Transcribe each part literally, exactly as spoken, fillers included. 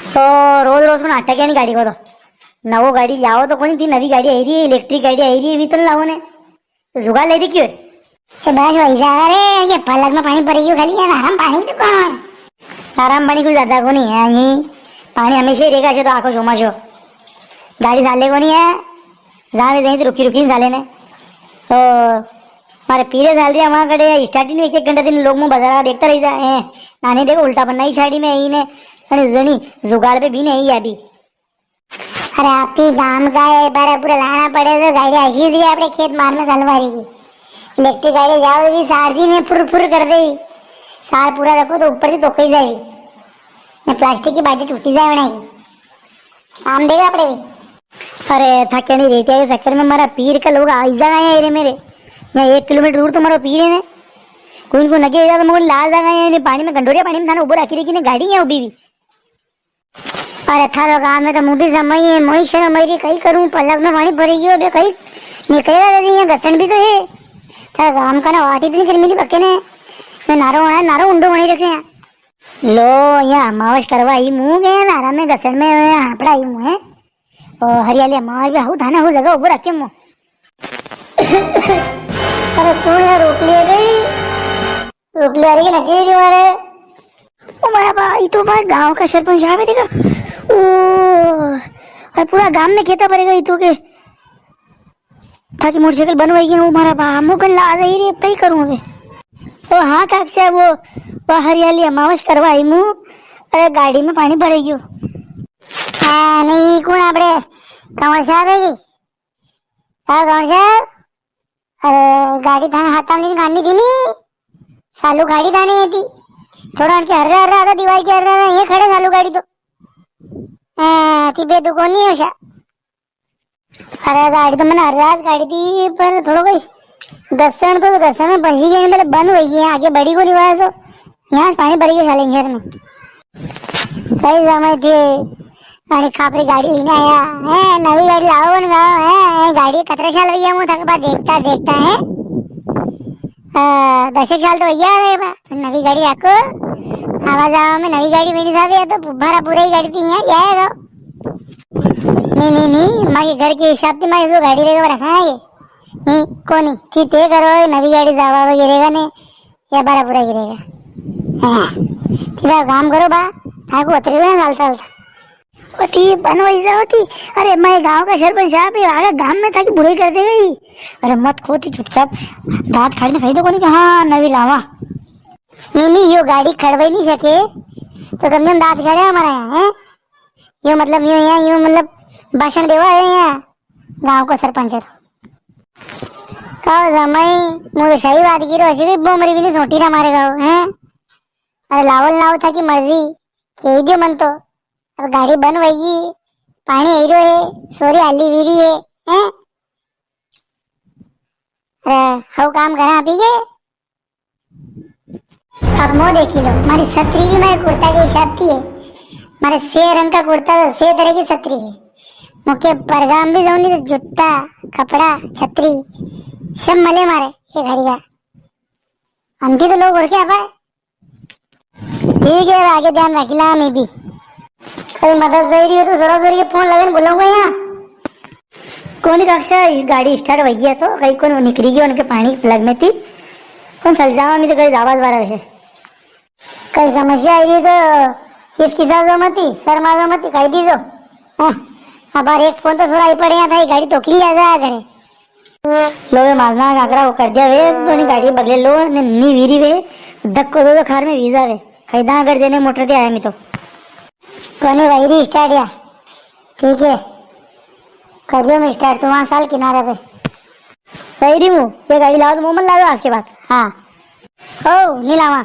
तो रोज रोज को नाटक है नी गाड़ी को तो। नवो गाड़ी लाओ तो कोनी, थी नवी गाड़ी आई री है, इलेक्ट्रिक गाड़ी आई री है, वी तो लाओ ने। तो जुगाड़ ले री क्यों है? ए बस वही जा रे, ये पलक में पाणी पड़ी गयो खाली, यार आराम पाणी तो कौन है? आराम पाणी कोई ज्यादा कोनी है, नी। पाणी हमेशा ही रेगा, जो तो आखो चौमासो। गाड़ी साले कोनी है, जावे जाई तो रुकी रुकी साले ने। तो मारे पीरे साल री है, वहां कड़े स्टार्टिंग में एक एक घंटा दिन लोग मुंह बाजार देखता रही जा, ए, नानी देखो उल्टा पन्ना ही साड़ी में आई ने, अरे जणी जुगाड़ पे भी नहीं है अभी। अरे आप ही गांव का है, बारा पूरा लाना पड़े तो गाड़ी असी री आपणे खेत मार में सलवारी की। इलेक्ट्रिक गाड़ी जाओ भी सारजी में फुर फुर कर दे। सार पूरा रखो तो ऊपर से तो कही जाए। ने प्लास्टिक की बाल्टी टूटी जाए बनाई। काम देगा आपणे भी। अरे थाकेनी रेटिया के चक्कर में मारा पीर का लोग आई जा है रे मेरे। यहाँ एक किलोमीटर दूर तो मारो पीर है ने। कोई इनको नगे जा तो मैं ला जा है ने पाणी में गंडोरिया पाणी में थाने उबो राखी रखी ने गाड़ी है उबी भी। अरे थारो गांव में तो मुं भी जमाई है, मोई शर्म आई री, कई करूं, पलक में पाणी भरी गयो, बे कई निकलेगा जदी, यहाँ घसण भी तो है। थारा गांव का ना वाटी तो नहीं कर मिली पक्के ने, मैं नारो होना है, नारो उंडो बनी रखे हैं। लो, यहाँ अमावस करवा ही मुं गया नारा में घसण में, यहाँ हापड़ा ही मुं है। ओ, हरियाली अमावस भी हाउ थाने हाउ जगह उबो रखे मुं। अरे तू यहाँ रोक लिया गई। रुक ले, अरे, ये लगी रही मारे। ओ मारा बा, ये तो बा गांव का सरपंच आवे देखा। ओ, और पूरा गांव में केता पड़ेगा ये तो के। थाकी मोटरसाइकिल बन वई है, ओ मारा बा, मुकन ला आ जाई रे, कई करूं अबे। ओ हाँ काका, वो, वो हरियाली अमावस करवा आई मुं, अरे गाड़ी में पाणी भराई गयो। हाँ, नहीं, कौन आपड़े कंवर साहब है की? हाँ, कंवर साहब? अरे, गाड़ी थाने हाथा में लेने काढ़नी थी नी। सालू गाड़ी थाने ये थी। थोड़ा उनके हर्रा हर्रा आता, दीवार के हर्रा हर्रा, ये खड़े सालू गाड़ी तो। हाँ, थी बे तो कोनी है उषा। अरे, गाड़ी तो मैंने हर्रा गाड़ी थी, पर थोड़ा कोई घसण तो, घसण में फंसी गई, मतलब बंद हो गई है, आगे बढ़ी कोनी आवाज तो। यहाँ से पाणी भरी गयो साले शहर में। सही समय थे, अरे खापरी गाड़ी लेने आया, हैं, नवी गाड़ी लाओ ना, हैं, हैं, गाड़ी कतरे साल भैया मुं थके बाद देखता, देखता है, अ, दस एक साल तो भैया रहे बा, नवी गाड़ी रखो, आवा जावा में नवी गाड़ी मेरी साथ है, तो भारा पूरा ही गाड़ी थी, यहाँ जाएगा। नहीं, नहीं, नहीं, मारे घर के हिसाब से मारे जो गाड़ी रहेगा, वो रखा है ये। नहीं, कोनी, थी ते करो, नवी गाड़ी जावा वगैरह का नहीं, या बारा पूरा गिरेगा। हाँ, ठीक है, काम करो बा, थाको उतरी ना चालता चालता। ओ थी बन वही जाओ थी। अरे, मैं गांव का सरपंच साहब, ये आगे गांव में थाकी बुराई कर दे गई। अरे, मत खो थी, चुपचाप दांत खाड़ी ने कही दो कोनी कि हाँ, नवी लावा। नहीं, नहीं, यो गाड़ी खड़वाई नहीं सके, तो कम से कम दांत खाड़े हमारा यहाँ, हैं? यो मतलब, यो यहाँ, यो मतलब, भाषण देवा है यहाँ, गांव को सरपंच है तो। का जमाई, मुझे सही बात की रो, असी भी बोमरी भी नहीं सोटी ना मारे गाँव, हैं? अरे लावल ना हो थाकी मर्जी, कह दियो मन तो। अब गाड़ी बन वही, पाणी आई रो है, सोरी आली वीरी है, हैं? अरे, हव काम करा आप ही के। अब मो देखी लो, मारी छतरी भी मारे कुर्ता के हिसाब की है। मारे से रंग का कुर्ता तो से तरह की छतरी है। मुके परगाम भी जाऊँ नी तो जूता, कपड़ा, छतरी, सब मले मारे, ये घरिया। अंधी तो लोग और क्या पाए? ठीक है, आगे ध्यान रख ला, मैं भी। कई मदद चाहिए हो तो जोरा जोरी के फोन लगे, बुलाऊंगा यहाँ। कोनी काक्षा, ये गाड़ी स्टार्ट वही है तो कई कोनी निकली गई उनके पाणी प्लग में थी। कौन सल जावा, मैं तो कई जावा दोबारा वैसे। कई समस्या आई तो हिचकिचा जो मती, शर्मा जो मती, कही दीजो। हाँ, अब बार एक फोन तो सुनाई पड़े, यहाँ था, ये गाड़ी तो की ले जाया करे। लो वे माजना काकरा वो कर दिया वे, कोनी गाड़ी बगले लो, ने नी वीरी वे, धक्को दो तो खार में वीजा वे। खैदा अगर जेने मोटर दे आया मैं तो। कोनी वही री स्टार्ट या। ठीक है। करियो मैं स्टार्ट, तू वहाँ साल किनारा पे। सही री हूँ, ये गाड़ी लाओ तो मोमन ला दो आज के बाद। हाँ। ओ, नी लावा।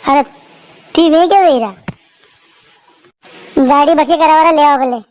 अरे, थी वे क्या दे रहा? गाड़ी बके करावारा ले आओ भले।